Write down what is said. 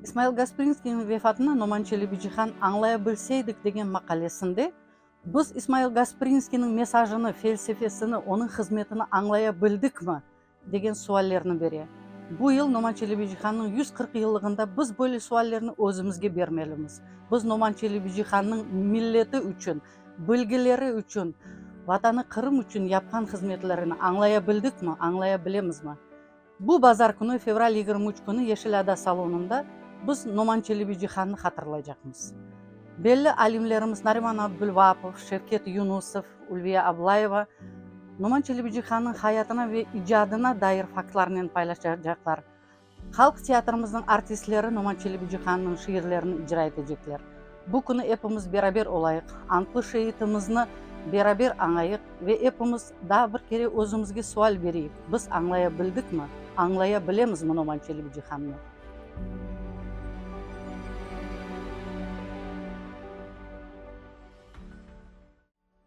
İsmail Gasprinskiyniñ vefatını Noman Çelebicihan Añlaya bilseydik degen maqalesinde Biz İsmail Gasprinskiyniñ mesajını, felsefesini, onıñ hızmetini añlaya bildikmi? degen suallerni bere. Bu yıl Noman Çelebicihannıñ 140 yıllığında biz böyle suallerni özümizge bermelimiz. Biz Noman Çelebicihannıñ milleti içün, bilgileri içün, Vatanı Qırım içün yapqan hızmetlerini añlaya bildikmi, añlaya bilemizmi? Bu bazar künü, fevral 23 künü Yeşil ada salonında biz Noman Çelebicihannı hatırlaycaqmız. Belli alimlerimiz Nariman Abdulvaapov, Şevket Yunusov, Ülviye Ablayeva Noman Çelebicihannıñ hayatına ve icadına dair faktlarnen paylaşacaqlar. Halq teatrimizniñ artistleri Noman Çelebicihannıñ şiirlerini icra etecekler. Bu künü epimiz beraber olayıq, antlı şeitimizni beraber añayıq ve epimiz daa bir kere özümizge sual bereyik, biz añlaya bildikmi, añlaya bilemizmi Noman Çelebicihannı?